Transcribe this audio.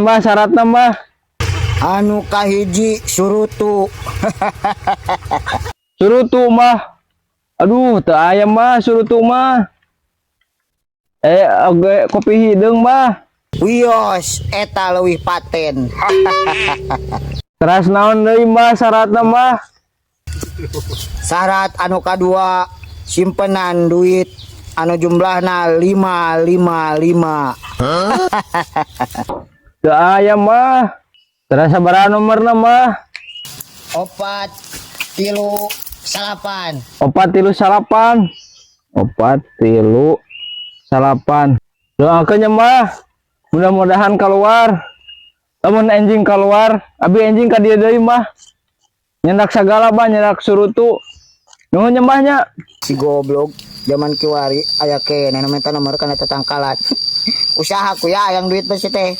Mah, syaratna mah? Anu kahiji, surutu. Surutu mah. Aduh, teu aya mah surutu mah. Eh, oge kopi hideung mah. Wios, eta leuwih paten. Teras naon deui mah syaratna mah? Syarat anu kadua, simpenan duit anu jumlahna 555. Teu aya mah. Teras sabaraha nomorna mah? 439. 439. 439. Doakeun nya mah. Mudah-mudahan keluar. Lamun enjing keluar, abi enjing ka dieu deui mah. Nyandak sagala mah, nyandak surutu. Nuhun nya mah nya. Si goblok, zaman kiwari aya keneh nu minta nomor kana tetangkalan. Usaha ku ya yang duit besi teh.